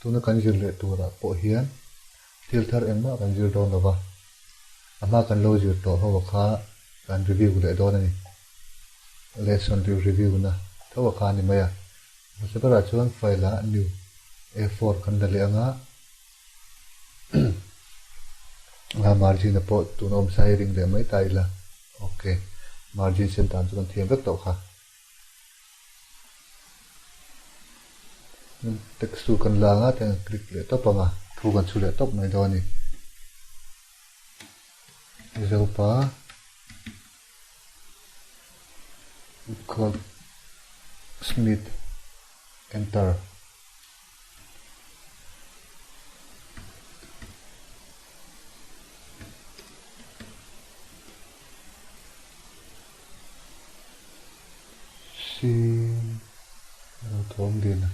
Tuna kan zir leh turah pawh hian thil thar engmah kan zir dawn lo va, a hma kan lo zir tawh ho kha kan review leh dawn a ni. Lesson review na tho a kha a ni mai a. Hmasa berah chuan file ah new A4 kan la leh ang a, a margin a pawh tuna awm sa hi ring leh mai ta ila. Ok, margin sen dan chu kan thiam vek tawh kha. Text tool kan la ang a, tiang click leh tawp ang a, thu kan chhu leh tawp mai dawn a ni. Mizopa Gold Smith Enter. Sin lo thawm din a.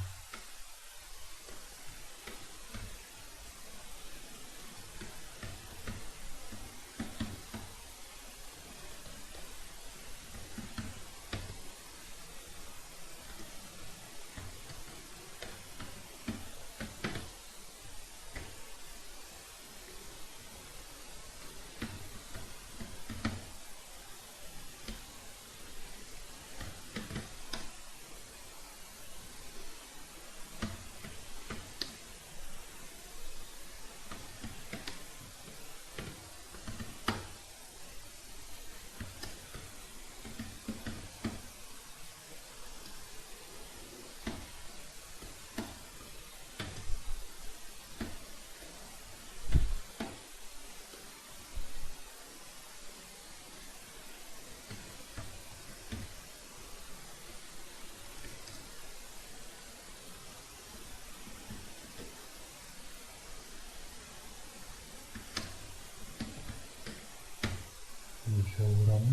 Mizoram.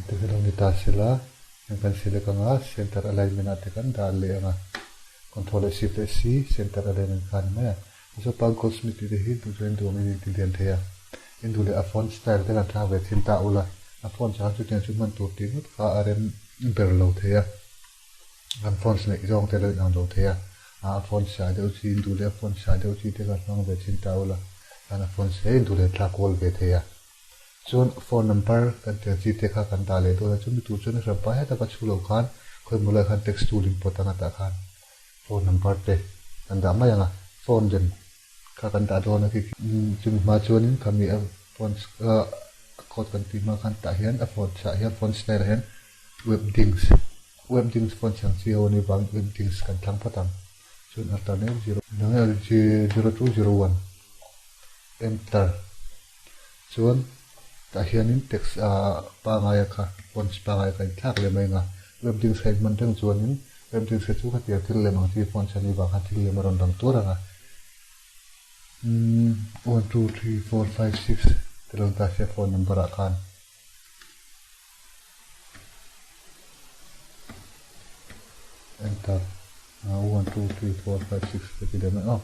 Te hi lo ni ta sela heng kan select anga center alignment ah te kan dah leh anga control leh shift leh C center alignment kha a ni mai a. Mizopa goldsmith tih te hi duh chuan in duh angin in ti lian thei a, in duh leh a font style te kan thlak ve thin ta ula, a font chang chutiang chu hman tur tih ngawt kha a rem ber lo thei a, kan font neih zawng te lo inang lo thei a, a font sa deuh chi in duh leh a font sa deuh chi te kan hmang ve thin ta ula, chuan a font sei in duh leh thlak kual ve thei a. Chuan phone number kan tih ang chi te kha kan dah leh dawn a, chumi tur chuan a hran pai heta ka chhu lo khan khawi hmu lai khan text tool in pawt anga tah khan phone number te kan dah mai ang a, phone lem kha kan dah dawn a khi chumi hma chuanin khami a phone a code kan tih hma khan tah hian a phone chah hian phone style ah hian webdings webdings phone chang chi ho anih vangin webdings kan thlang phawt ang chuan alternate zero 0201 enter. Chuan tah hianin text ah pangaia kha fonts pangaia kha inthlak leh mai ang a, webdings kha inhman reng chuanin webdings kha chu khatiang thil lem ang chi fonts a nih vang khan thil lem a rawn lang tuar ang a. Umm one two three four five six te lo ta sia phone number ah khan. Enter one two three four five six te ti leh mai aw.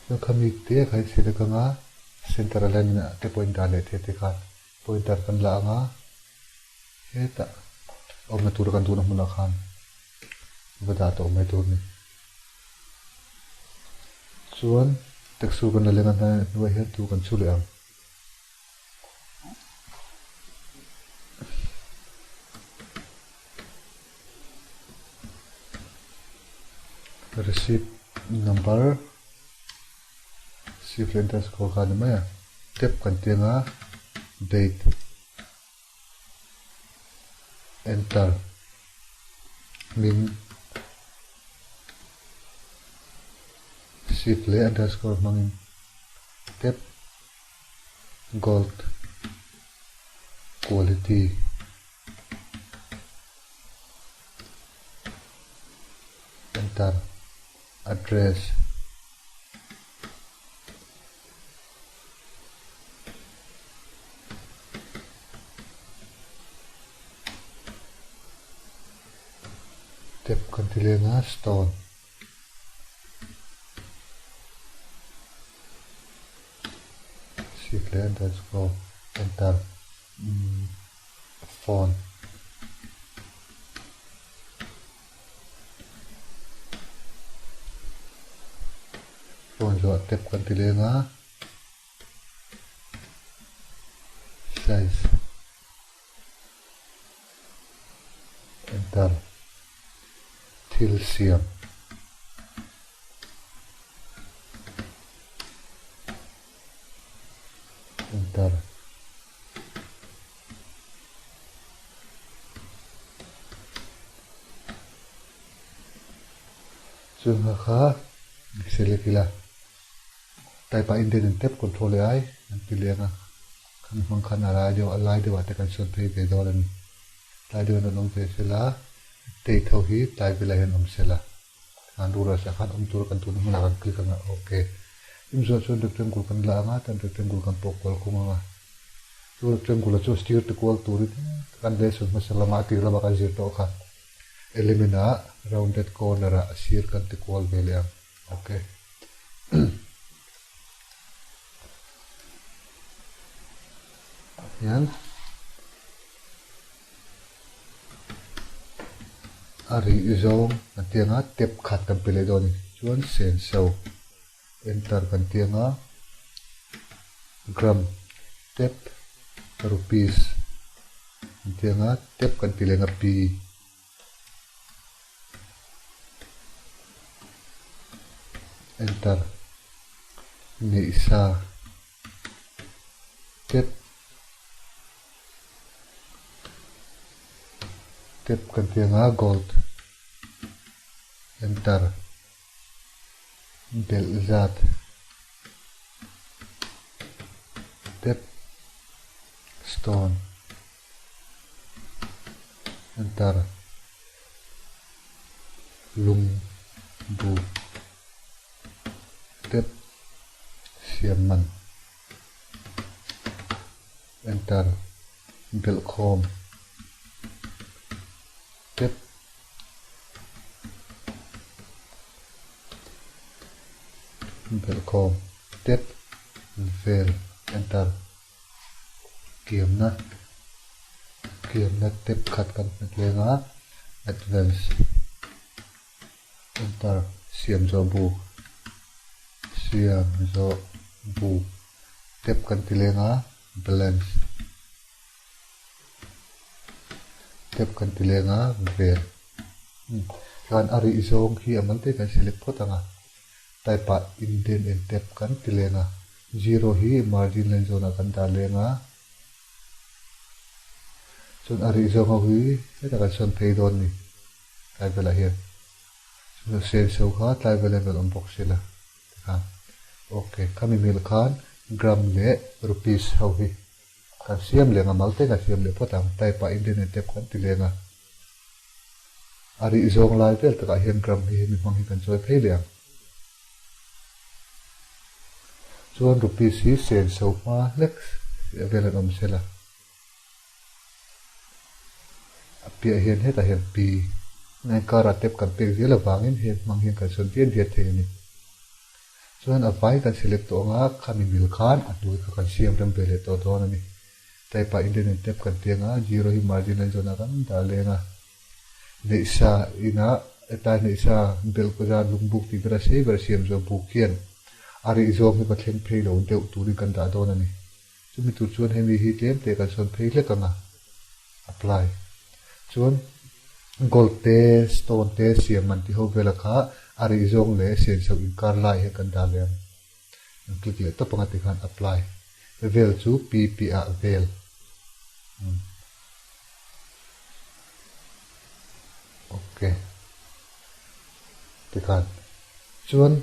Chuan khami te kha hi select anga center ah hian te pointer leh the te khan pointer kan la anga hetah awmna tura kan duhna hmunah khan va dah tawh mai tur a ni. Chuan taxi kan la leng a hnuaiah hian tu kan chhu leh ang. Receipt number shift leh underscore kha a ni mai a, tab kan ti anga date enter hming shift leh underscore hmangin tab gold quality. Enter address Tab kan ti leng a stone Shift leh underscore enter Phone. Phone zawh tap kan ti leng a. Size. Enter. Thil siam. Enter. Chung kha kha select ila type ah indent in tab control leh ai an ti leng a khami hmang khan a lai deuh a lai deuh ah te kan sawn phei ve dawn a ni tlai deuh in rawn awm ve sela date ho hi tlai velah hian awm sela an ruler ah khan awm tur kan tuna hmunah kan click anga ok chumi zawh chuan rectangle kan la anga chuan rectangle kan pawh kual khung anga chu rectangle chu stir te kual turin kan lesson hmasa lama a tir lama kan zir tawh kha element ah rounded corner ah a sir kan ti kual ve leh ang ok hian. A rih zawng kan ti anga tap khat kan pe leh dawn a ni. Chuan senso enter kan ti anga gram tap rupees kan ti anga tap kan ti leh anga p enter neihsa tap. Tap kan ti anga gold enter belh zat tap stone enter lung buk tap siam man. Enter belhkhawm tep belhkhawm tep vel enter kiamna kiamna tep khat kan hmet leng a advance enter siam zawh buk siam zawh buk. Tap kan ti leng a, balance tap kan ti leng a, vel chuan a rih zawng hi a mal te kan select phawt ang a, type ah indent and tap kan ti leng a, zero hi margin line zawnah kan dah leng a, chuan a rih zawng ho hi hetah kan sawn phei dawn a ni tlai velah hian chuan senso kha tlai velah hian rawn awm bawk sela. Tikhan ok khami mil khan gram leh rupees ho hi kan siam leng a mal te kan siam leh phawt ang type ah Indian and tab kan ti leng a a rih zawng lai vel takah hian gram hi hemi hmang hi kan chawi phei leh ang chuan rupees hi senso hma hlek vel an awm sela. A piah hian hetah hian pi a inkarah tap kan pek zel avangin heng hmang hian kan sawn diat diat thei a ni. Chuan a vai kan select tawh anga khami mil khan a hnuai kha kan siam rem ve leh tawh dawn a ni. Type ah indent tab kan ti anga zero hi margin line zawnah kan dah leng a. Neihsa inah hetlai neihsa belh ka zat lungbuk tih ber a sei ber siam zawh buk hian a rih zawng hi va thleng phei lo deuh turin kan dah dawn a ni. Chumi tur chuan hemi hi tlem te kan sawn phei hlek ang a, apply. Chuan gold te, stone te siam man tih ho vela kha A rih zawng leh senso inkar lai hian kan dah leh ang. Kan click leh tawp anga tikhan apply. Vel chu P piah ah vel. Ok. Tikhan chuan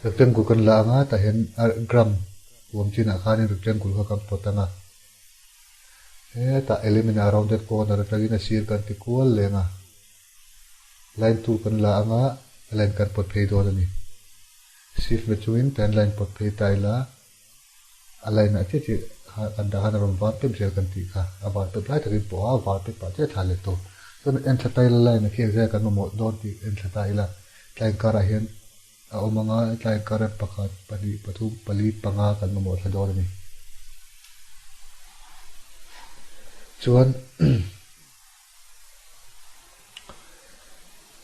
rectangle kan la anga tah hian gram huam chinah khanin rectangle kha kan pawt anga. Hetah element ah rounded corner atangin a sir kan ti kual leng a. Line tool kan la anga line kan pawt phei dawn a ni. Shift na chungin tan line pawt phei ta ila a line ah chiah chiah kan dah khan a rawn var pep zel kan tih kha. A var pep lai takin pawh a var pep pah chiah thla leh tawh. Chuan en thla ta ila line a khi engzai kan mamawh dawn tih en thla ta ila tlai karah hian a awm anga tlai current pakhat, pahnih, pathum, pali, panga kan mamawh thla dawn a ni. Chuan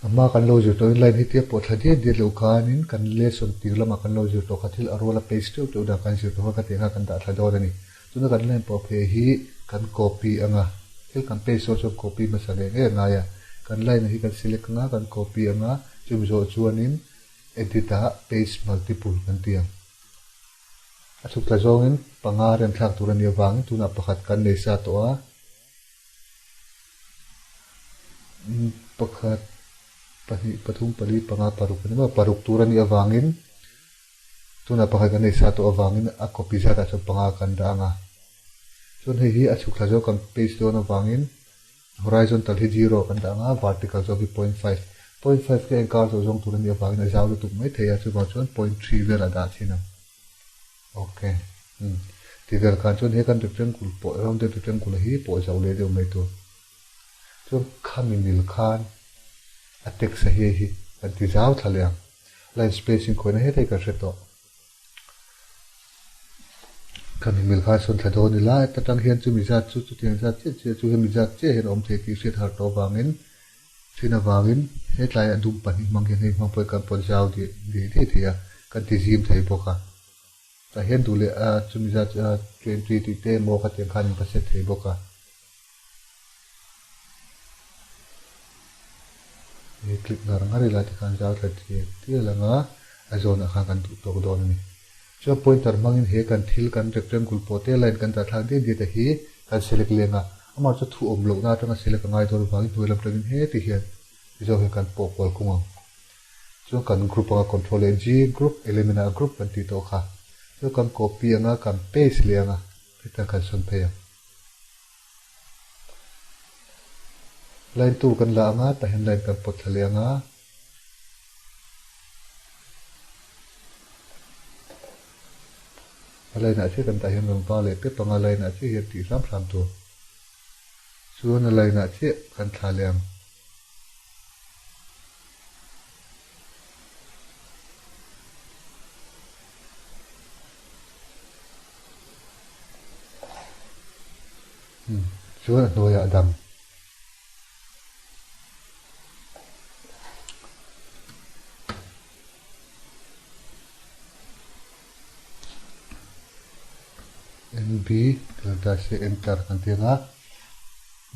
a hma kan lo zir tawhin line hi tia pawh thla diat diat loh khanin kan lesson tir lamah kan lo zir tawh kha thil a ruala paste teuh teuh dan kan zir tawh kha ka tih ang kha kan dah thla dawn a ni. Tuna kan line pawh phei hi kan copy anga thil kan paste zawh chuan copy hmasa ngei ngei a ngai a, kan line hi kan select anga kan copy anga chumi zawh chuanin edit ah paste multiple kan ti ang. A chhuk tla zawngin panga rem thlak tur a nih avangin tunah pakhat kan nei sa tawh a, pakhat, pahnih, pathum, pali, panga, paruk a ni maw, paruk tur a nih avangin Tunah pakhat kan nei sa tawh avangin a copy zatah chuan panga kan dah ang a. Chuan hei hi a chhuk thla zawk kan paste dawn avangin horizontal hi zero kan dah ang a, vertical zawk hi 0.5. 0.5 khi a inkar zawh zawng tur a nih avangin a zau lutuk mai thei a, chuvang chuan 0.3 velah dah thin ang. Ok. Umm. Ti vel khan chuan he kan rectangle pawh rounded rectangle hi pawh zauh leh deuh mai tur. Chuan khami mil khan a text a hei hi kan ti zau thla leh ang. Line spacing khawihna hetah hi kan hre tawh. Khami mil khan sawn thla dawn ila heta tang hian chumi zat chu chutiang zat chiah chiah chu hemi zat chiah hian a awm thei tih hriat har tawh avangin thin avangin hetlaiah dum pahnih hmang hian hei hmang pawh hi kan pawt zau diah diah thei a, kan ti zim thei bawk a. Tah hian duh leh a chumi zat 20 tih te emaw khatiang khan in va set thei bawk a. He click ngar ngar ila tikhan zau thla tial tial anga a zawnah khan kan duh tawk dawn a ni. Chuan pointer hmangin he kan thil kan rectangle pawh te line kan dah thlak diat diat a hi kan select leng a, amah chu thu awm lohna atanga select a ngai dawn avangin hnuai lam tangin heti hian ti zawk hian kan pawh kual kung ang. Chuan kan group anga control leh G group element ah group kan tih tawh kha. Chuan kan copy anga kan paste leh anga hetiang kan sawn phei ang. Line tool kan la anga tah hian line kan pawt thla leh anga. A line ah chiah kan dah hian rawn va leh pep anga line ah chiah hian tih hram hram tur. Chuan a line ah chiah kan thla leh ang. Chuan a hnuaiah dang. NB tel ta se enter kan ti anga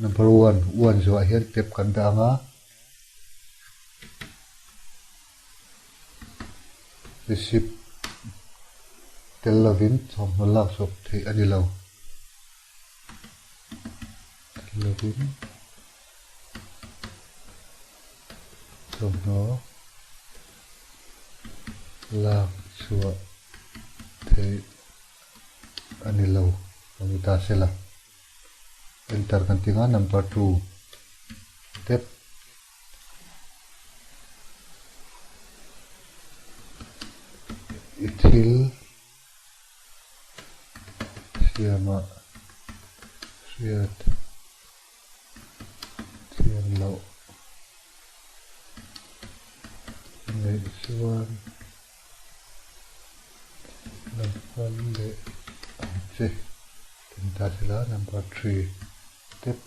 number one one zawhah hian tab kan dah anga receipt tel lovin thawmhnaw lak chhuak theih a ni lo tel lovin thawmhnaw lak chhuah theih a ni lo a ni ta sela. Enter kan ti nga number 2 tep i thil siamah hriat thiam loh neih chuan Lo kal leh ang che tin ta sela number 3 step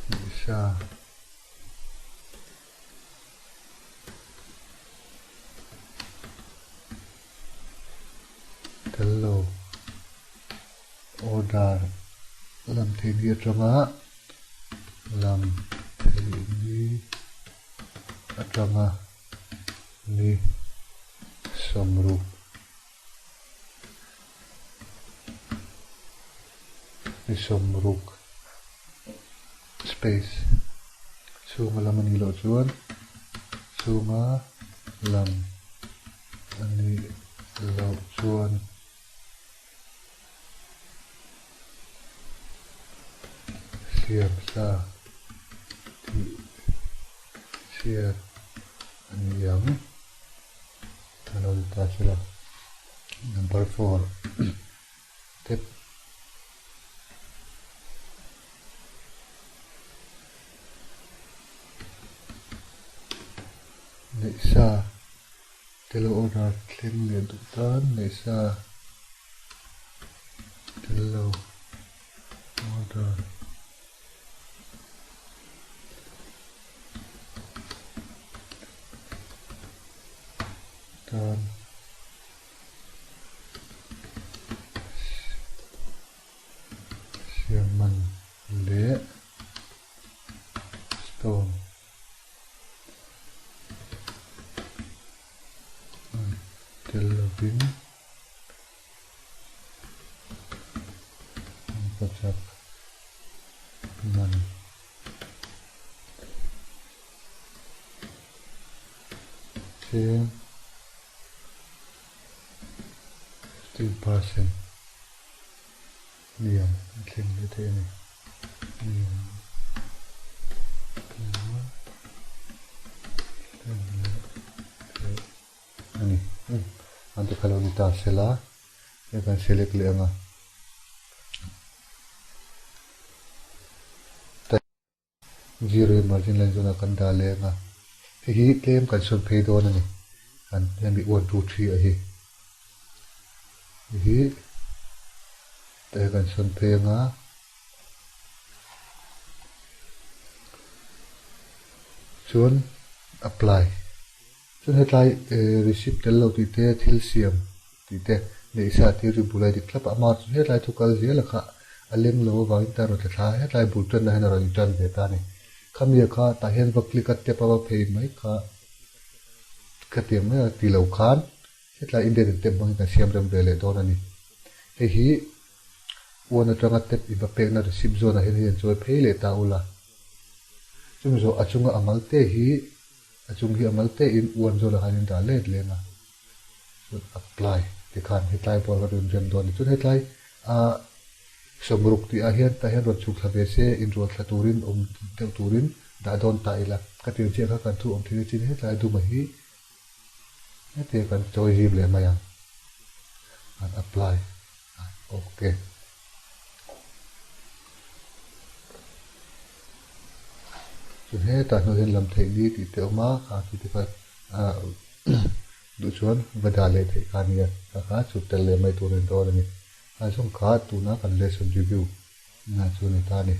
Nisa tel lo order. Lam theih ni atanga lam theih ni atanga ni 60 ni 60 space chhunga lam a nih loh chuan chhunga lam a nih loh chuan Siamsa tih chhiat a ni ang. A lo ni ta sela. Number 4 tep neihsa Tel order thleng leh duh tan neihsa tel lo order tan siam man leh stone. Tel lovin an pachak man cheng 15% Lian a thleng leh thei a ni. Lian a thleng leh thei a ni. An ti kha lo ni ta sela, hei kan select leh ang a. Zero margin line zawnah kan dah leh ang a, hei hi tlem kan sawn phei dawn a ni. Kan hemi 1, 2, 3 a hi. Hei hi tah kan sawn phei ang a. Chuan apply. Chuan hetlai receipt tel lo tih te, thil siam tih te neih sa tir ri bulai dik thlap a, amah chu hetlai thu kal zel a kha a leng lo avangin ta rawn thla thla a, hetlai bul tanna hian a rawn intan ve ta a ni. Khamia kha tah hian va click a tap a va phei mai kha khatiang mai a ti lo khan hetlai Indian in tap hmangin kan siam rem ve leh dawn a ni. Hei hi uan atanga tap i va pekna receipt zawnah hian hei an chawi phei leh ta ula. Chumi zawh a chunga a mal te hi A chung hi a mal te in uan zawn ah khan in dah let leng a, chuan apply ti khan hetlai pawh a rawn rem dawn a ni. Chuan hetlai ah 60 tih ah hian tah hian rawn chhuk thla ve se inrual thla turin awm deuh turin dah dawn ta ila. Ka tir chiah kha kan thu awm thei na chin hetlai duma hi hetia kan chawi zim leh mai ang. An apply ok. Chu hetah hnuai hian lam theih ni tih te a awm a, kha khi te kha ah duh chuan va dah leh theih kha a nia, kha kha chhut tel leh mai tur a ni dawn a ni. A zawng kha tuna kan lesson review na chu a ni ta a ni.